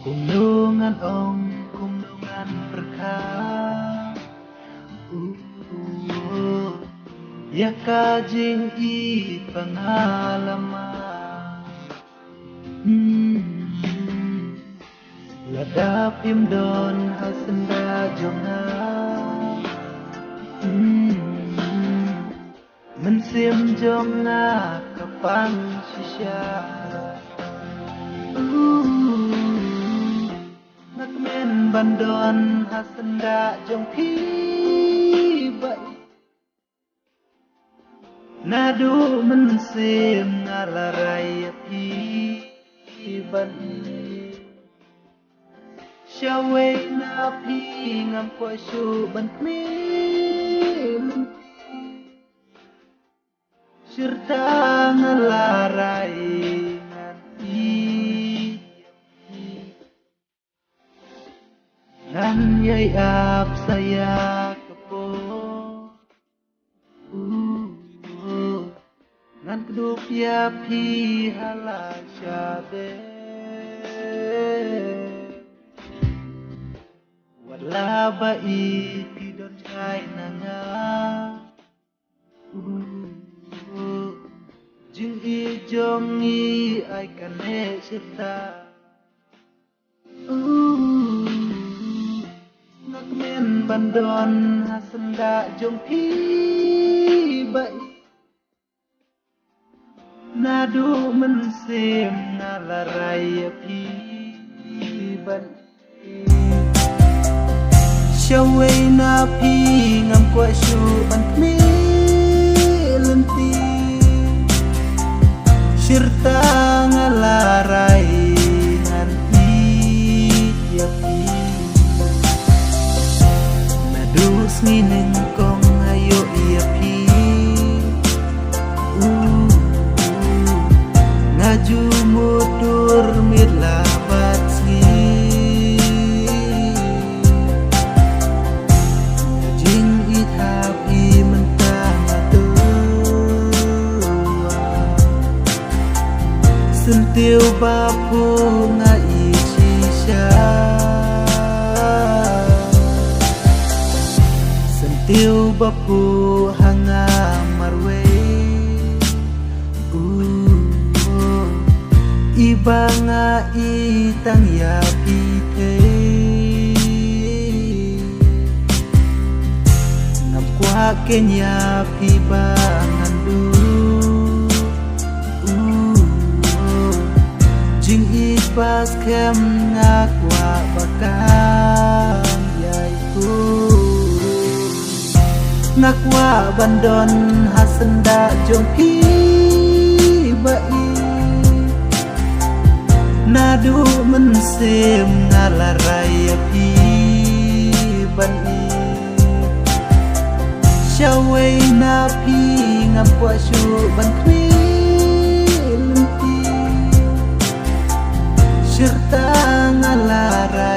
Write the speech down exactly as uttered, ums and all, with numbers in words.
Kumno ngan ong, kumno ngan pyrkhat, uh, uh, ïa ka jingïeit ba nga la mad. Hmm. Lada phim don ha syndah jong nga, hmm, mynsiem jong nga ka pang shisha. Uh, nga kmen ban don ha syndah jong phi ba ïeit. Naduh mynsiem nga la rai ïa phi ban ïeit. Shawei na phi ngam kwah shuh ban khmih lynti. Shirta nga la rai ngan ïeit ïa phi. Ngan ïai ap sa ïa ka por. Uh, uh. Ngan kdup ïa phi ha la shadem. Wat la ba ïeit phi don shai na nga. Uh, uh. Jingïeit jong ngi ai kane shirta. Uh, nga kmen ban don ha syndah jong phi ba ïeit. Naduh mynsiem nga la rai ïa phi ban ïeit. Shawei na phi ngam kwah shuh ban khmih lynti. Shirta nga la rai ngan ïeit ïa phi. Naduh sngi nyngkong nga ïoh ïa phi. Uh, uh, nga ju mutdur miet la bad sngi. Jingïeit ha phi mynta nga tyrwa. Syntiew ba phuh nga ïeit shisha. Syntiew ba phuh ha nga marwei. Uh, i ba nga ïeit tang ïa phi thei. Ngam kwah keiñ ïa phi ba ngan duh. Uh, jingïeit ba skhem nga kwah ba kan ïai tuh. Nga kwah ban don ha syndah jong phi ba ïeit. Naduh mynsiem nga la rai ïa phi ban ïeit. Shawei na phi ngam kwah shuh ban khmih lynti. Shirta nga la rai